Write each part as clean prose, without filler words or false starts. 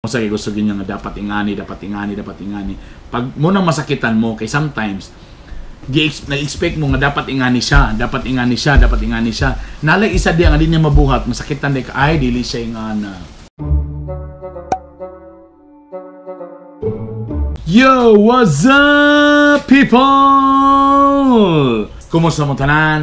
Sa kay gusto gyud nga dapat ingani, dapat ingani, dapat ingani. Pag mo nang masakitan mo kay sometimes na-expect mo nga dapat ingani siya, dapat ingani siya, dapat ingani siya. Nalay isa di nga di niya mabuhat, masakitan di ka, ay dili siya ingana. Yo, what's up, people? Kumusta mo tanan?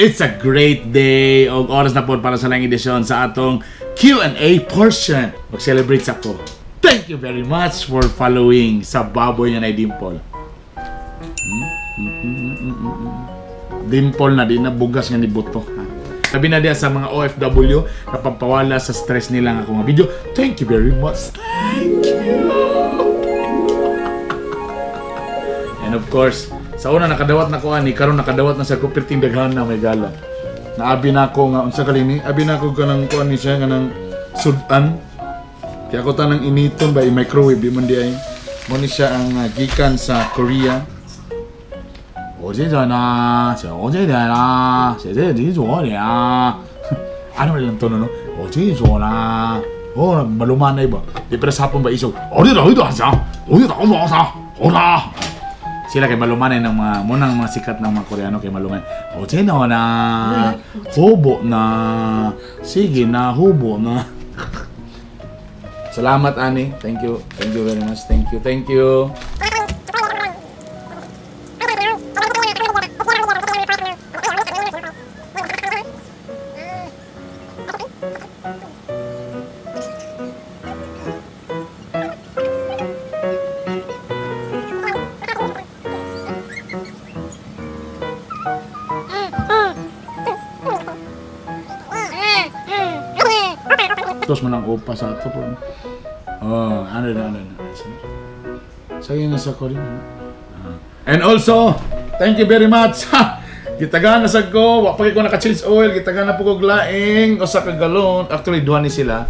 It's a great day og oras na po para sa lang edisyon sa atong Q&A portion. Mag-celebrate sa ko. Thank you very much for following sa baboy nga na dimple. Dimple na di na bugas nga ni buto. Ha? Sabi na diya sa mga OFW na pampawala sa stress nila nga akong video. Thank you very much. Thank you. And of course, sa una nakadawat na ko ani, karon nakadawat na sa kupirting daghan na may gala. Naabi na ako nga unsa kalini, abi na ako kanang kuan ni siya kanang sudan. Kaya ako tanang initon ba i-microwave di man di ay. Mo ni siya ang gikan sa Korea. 어제잖아, 어제잖아, 제제你做的啊. Ano man lang tono no? 어제 좋아. Oh, malumanay ba? Di pero sa hapon ba isog? 어디 나 어디 하자. 어디 나 어디 하자. 어라. Sila kay malumanay ng mga munang mga sikat ng mga Koreano kay malumanay. Oje na na. Hubo na. Sige na, hubo na. Salamat, Ani. Thank you. Thank you very much. Thank you. Thank you. Tos man ang upa sa ato po. Oh, ano na, ano na. Sige na sa Korea. And also, thank you very much. Gitagan na sa ko, wa pa ko naka-change oil, gitagan na po ko glaing usa ka galon. Actually, duha ni sila.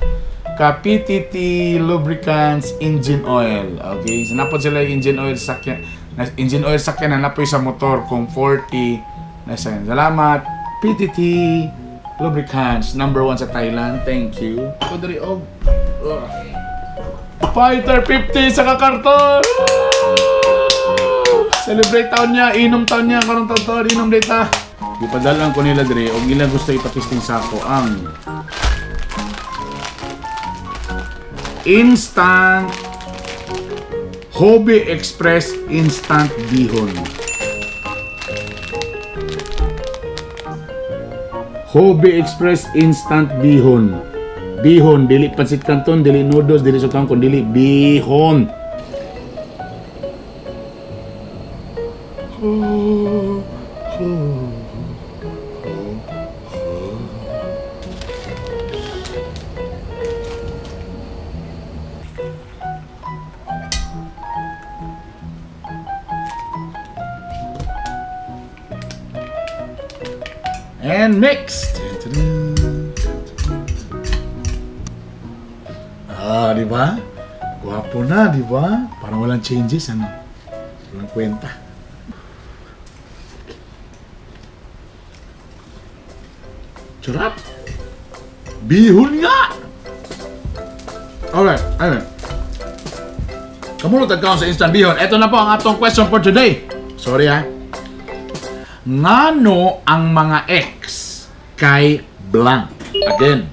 Ka PTT Lubricants Engine Oil. Okay, so napod sila yung engine oil sakyan. Engine oil sakyan na napoy sa motor kung 40 na sa. Salamat PTT Lubricants, number 1 sa Thailand. Thank you. Kudri og Fighter 50 sa kakarton. Celebrate taon niya, inom taon niya, karong taon taon, inom data. Gipadalan ko nila diri og ilang gusto ipatisting sa ako ang Instant Hobby Express Instant Bihon. Hobby Express Instant Bihon. Bihon, dili pansit canton, dili noodles, dili sotong, kun dili bihon. And mixed. Ah, di ba? Guwapo na, di ba? Parang walang changes, ano? Walang kwenta. Charap! Bihon nga! Alright, anyway. Kamulot ang sa instant bihon. Ito na po ang atong question for today. Sorry ha. Ngano ang mga ex kay blank? Again,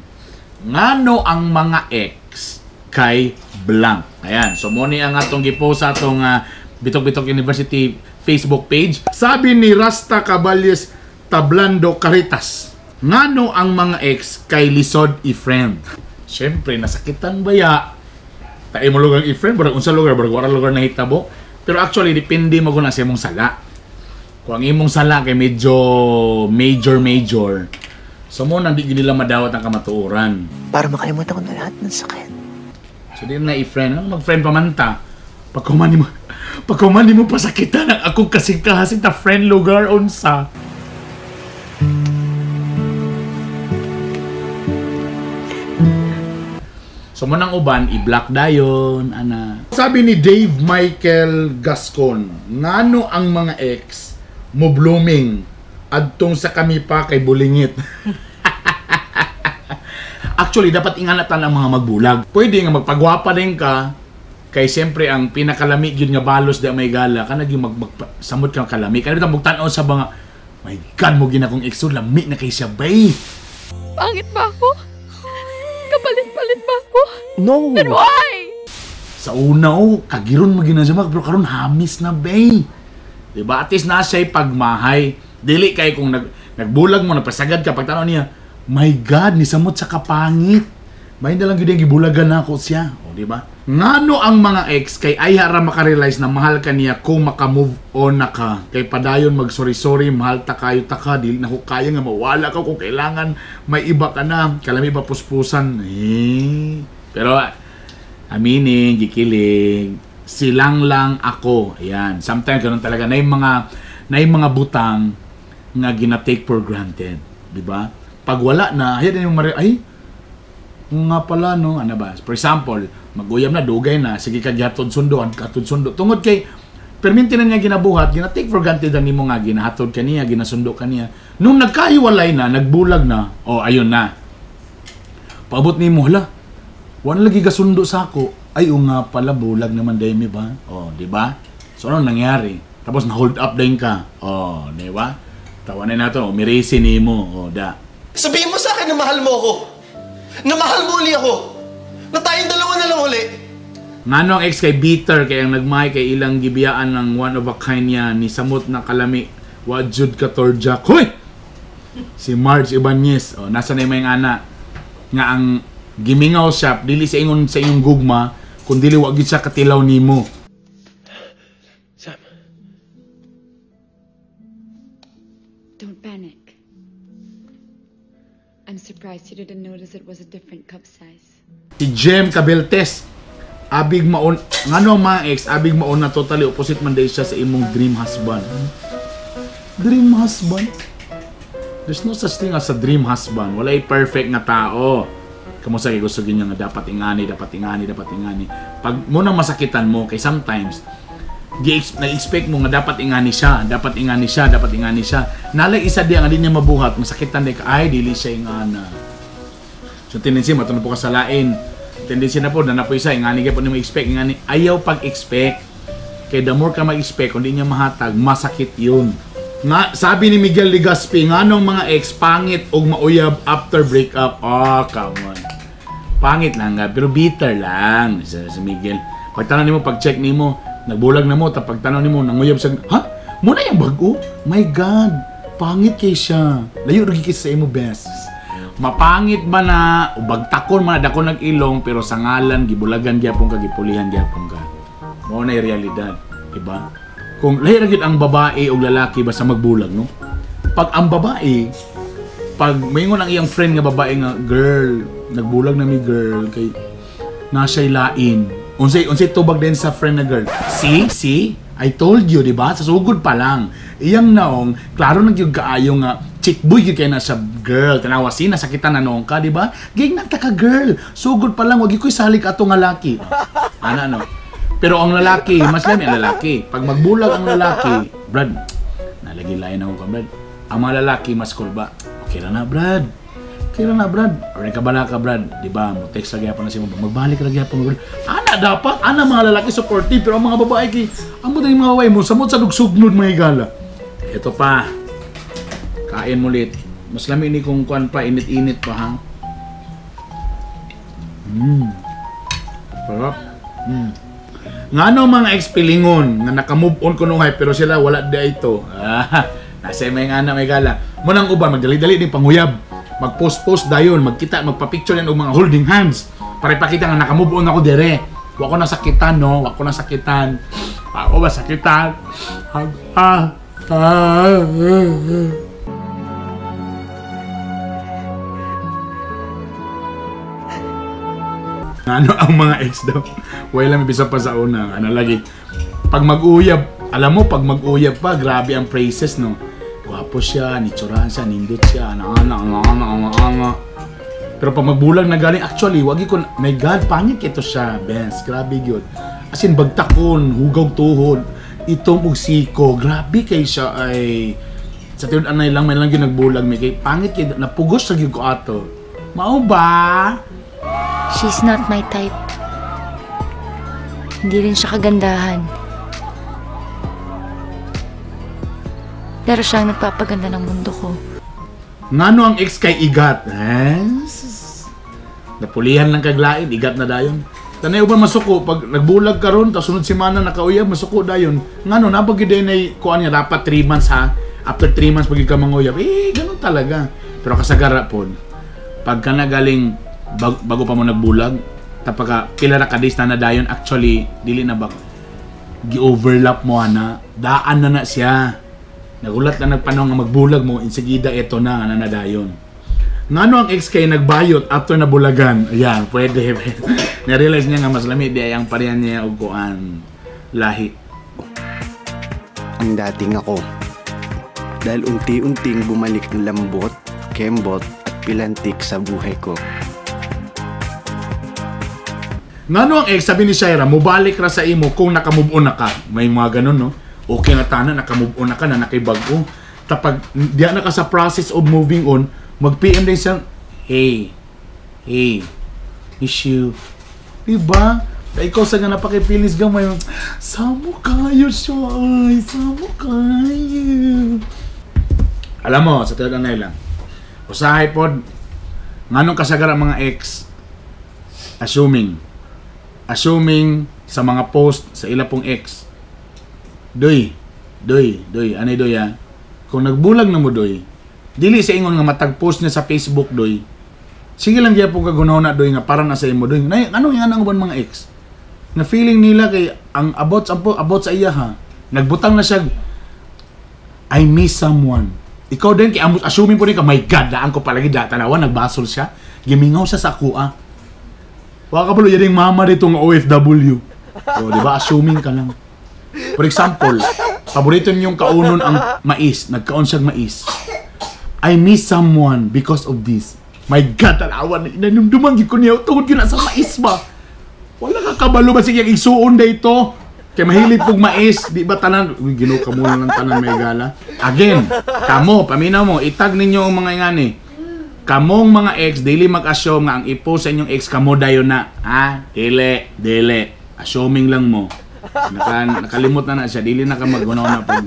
ngano ang mga ex kay blank? Ayan, so muna ang atong gipost sa atong Bitok-Bitok University Facebook page. Sabi ni Rasta Caballes Tablando Caritas, ngano ang mga ex kay lisod i-friend? Siyempre, nasakitan ba ya? Tayo mo lugar i-friend, barag unsa lugar, barag wala lugar na hitabo. Pero actually, depende mo kung nasa imong sala. Kung ang imong sala kay medyo major, so mo nang di nila madawat ang kamatuoran. Para makalimutan ko na lahat ng sakit. So di na i-friend. Ano mag-friend pa man ta? Pagkuman ni mo pasakitan ang akong kasing-kasing ta friend lugar unsa. So mo nang uban, i-block dayon, ana. Sabi ni Dave Michael Gascon, ngano ang mga ex mo blooming adtong sa kami pa kay bulingit. Actually, dapat inganatan ang mga magbulag. Pwede nga magpagwapa din ka, kay siyempre ang pinakalami yun nga balos di may gala, kanag yung samot kang kalami. Kaya bitang bugtan-on sa mga, my God, mo ginakong exo, lami na kay siya, bay. Pangit ba ako? Kapalit-palit ba ako? No! Then why? Sa una, oh, kagiron mo gina siya, pero karon hamis na, bay. Diba? At least na siya'y pagmahay. Dili kay kung nagbulag mo, nagpasagad ka, pagtanaw niya, my God, nisamot sa kapangit. May na lang yun yung gibulagan na ako siya. O, di ba? Ngano ang mga ex kay ay hara makarealize na mahal ka niya kung makamove on na ka. Kay padayon mag-sorry-sorry, mahal ta kayo ta ka, dili na ko kaya nga mawala ka kung kailangan may iba ka na. Kalami ba puspusan? Eh. Pero aminin, gikilig, silang lang ako. Ayan. Sometimes ganun talaga na yung mga butang nga gina-take for granted, di ba? Pag wala na, ayan yung ay nga pala no, ano ba? For example, maguyab na, dugay na, sige ka gihatod sundo, hatod sundo. Tungod kay perminti na niya ginabuhat, gina-take for granted na nimo nga ginahatod ka niya, ginasundo ka niya. Nung nagkahiwalay na, nagbulag na, oh ayun na. Paabot nimo, hala, wala lagi gasundo sa ako. Ay, o nga pala, bulag naman daymi ba? Oh, di ba? So anong nangyari? Tapos na-hold up din ka. Oh, di ba? Tawanan nato, umirisi nimo. Oh, da. Sabihin mo sa akin na mahal mo ako. Na mahal mo uli ako. Na tayong dalawa na lang uli. Ngano ang ex kay bitter kay ang nagmahay kay ilang gibiyaan ng one of a kind niya ni samot na kalami wajud ka torjak. Hoy! Si Marge Ibanez. Oh, nasa na yung ana nga ang gimingaw siya dili sa ingon sa inyong gugma kun dili wa gyud siya katilaw nimo. Sam. Don't panic. I'm surprised you didn't notice it was a different cup size. Si Jem Cabeltes, abig maon ngano mga ex abig maon na totally opposite man day siya sa imong dream husband. Dream husband? There's no such thing as a dream husband. Walay perfect nga tao. Kamusta kay gusto niya nga dapat ingani, dapat ingani, dapat ingani. Pag mo nang masakitan mo kay sometimes na-expect mo nga dapat ingani siya, dapat ingani siya, dapat ingani siya. Nalay isa di ang di niya mabuhat, masakitan di ka, ay dili siya ingana. So tendency matuno po ka sa lain. Tendency na po na po isa ingani kay po nimo expect ingani. Ayaw pag-expect. Kay the more ka mag-expect kung di niya mahatag, masakit 'yun. Nga sabi ni Miguel Legaspi, nganong mga ex pangit og mauyab after breakup. Oh, come on. Pangit lang nga, pero bitter lang sa Miguel. Pagtanaw nimo, pag-check nimo, nagbulag na mo, tapos pagtanaw nimo, nanguyab sa, ha? Muna yung bago? My God, pangit kay siya. Layo rin kay sa imo best. Mapangit ba na, o bagtakon man na, dako nag-ilong, pero sa ngalan, gibulagan gyapon ka, gipulihan gyapon ka. Mao na yung realidad, diba? Kung lahi ra gyud ang babae o lalaki basta magbulag, no? Pag ang babae, pag maingon ang iyang friend nga babae nga, girl, nagbulag na mi girl, kay nasa lain. Unsay tubag din sa friend na girl? See? I told you, di ba? Sa sugod pa lang. Iyang naong, klaro na gyud kaayo nga, chick boy gyud kay na sa girl. Tanawa si, nasakitan na noong ka, di ba? Gignan ta ka, girl. Sugod pa lang, wag ko'y salik ato nga laki. Ana, no? Pero ang lalaki, mas lami ang lalaki. Pag magbulag ang lalaki, Brad, nalagi lain ako ka, Brad. Ang mga lalaki, mas kulba. Okay ra na, Brad. Okay ra na, Brad. Or kabala ka, Brad. Di ba? Mo text lagi pa na siya. Magbalik lagi pa, Brad. Ana, dapat. Ana, mga lalaki supportive. Pero ang mga babae, kay, ang buta yung mga babae mo, samot sa dugsugnod, mga higala. Ito pa. Kain mulit. Mas lami ni kung kuan pa, init-init pa, ha? Sarap. Ngano mga ex-pilingon nga naka-move on kunuhay pero sila wala di ito. Nasa may nga na may gala. Munang uban magdali-dali din panguyab. Mag-post-post dayon, magkita, magpa-picture yan og mga holding hands para ipakita nga naka-move on ako dire. Wa ko nasakitan, no? Wa ko nasakitan. Ako masakitan. Ano ang mga ex daw? Wala may bisa pa sa una. Ano lagi? Pag mag-uyab, alam mo, pag mag-uyab pa, grabe ang praises, no? Gwapo siya, nitsurahan siya, nindot siya, ana, ana, ana, ana, ana, ana. Pero pag magbulag na galing, actually, wagi ko, my God, pangit ito siya, best. Grabe yun. As in, bagtakon, hugaw tuhod, itom ug siko, grabe kay siya ay, sa tinud anay lang, may lang yun nagbulag, may kay, pangit kay, napugos sa gyud ko ato. Mao ba? She's not my type. Hindi rin siya kagandahan. Pero siya ang nagpapaganda ng mundo ko. Ngano ang ex kay igat? Eh? Napulihan lang kaglain, igat na dayon. Tanay uban masuko pag nagbulag karon ta sunod semana nakauyab masuko dayon. Ngano nabag gyud nay kuan nga dapat 3 months ha. After 3 months pag ka manguyab, eh ganun talaga. Pero kasagara pod pagka nagaling bago pa mo nagbulag, tapaka pila ra ka days na na dayon, actually dili na ba gi-overlap mo ana, daan na na siya. Nagulat na nagpanong nga magbulag mo, insigida ito na na nadayon. Ngano ang ex kay nagbayot after nabulagan? Ayan, pwede. Na-realize niya nga mas lami di ay ang parehan niya og kuan lahi. Ang dating ako. Dahil unti-unting bumalik ang lambot, kembot at pilantik sa buhay ko. Ngano ang ex, sabi ni Shaira, mubalik ra sa imo kung nakamove on na ka. May mga ganun, no? Okay na tanan, nakamove on na ka na, nakibag-o. Tapag, diya na ka sa process of moving on, mag-PM din siya, "Hey, hey, miss you." Diba? Ta ikaw sa nga napakipilis gamay, samo kayo siya, ay, samo kayo. Alam mo, sa tiyan na lang, usahay pod, nganong kasagara mga ex, assuming sa mga post sa ila pong ex, doy, doy, doy, anay doy ha, kung nagbulag na mo doy, dili sa ingon nga matag post niya sa Facebook doy, sige lang gyapon ka gunaw na doy nga para na sa imo doy. Nay, ano nga ang uban mga ex? Na feeling nila kay ang about sa iya ha, nagbutang na siya, "I miss someone." Ikaw din kay assuming po rin ka, my God, daan ko palagi da, tanawa, nagbasol siya, gimingaw siya sa kuha. Wala ka pala yung mama dito nga OFW. O, di ba? Assuming ka lang. For example, paborito niyong kaunon ang mais. Nagkaon siyang mais. "I miss someone because of this." My God, tanawa, inanumduman ko niya. Tungod yun na sa mais ba? Wala ka kabalo ba sige igsuon dito? Kay mahilig pog mais, di ba tanan? Uy, Ginoo ka muna ng tanan may gala. Again, kamo, paminaw mo, itag ninyo ang mga ingani. Kamong mga ex, dili mag-assume nga ang ipo sa inyong ex kamo dayon na. Ha? Dili, dili. Assuming lang mo. Nakalimot na na siya, dili na ka maggunaw na pag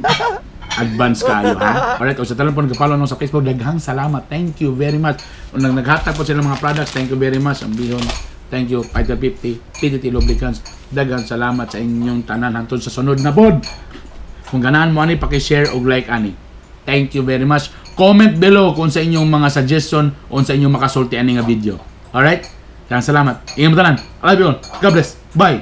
advance kayo, ha? Alright, o sa talan po nag-follow no sa Facebook, daghang salamat. Thank you very much. Kung naghatag po sila ng mga products, thank you very much. Ang bihon, thank you. Fighter 50, PTT Lubricants, daghang salamat sa inyong tanan. Hantod sa sunod na pod. Kung ganahan mo ani, paki-share og like ani. Thank you very much. Comment below kung sa inyong mga suggestion o sa inyong makasulti ani nga video. Alright? Daghang salamat. Ingat mo tanan. I love you all. God bless. Bye.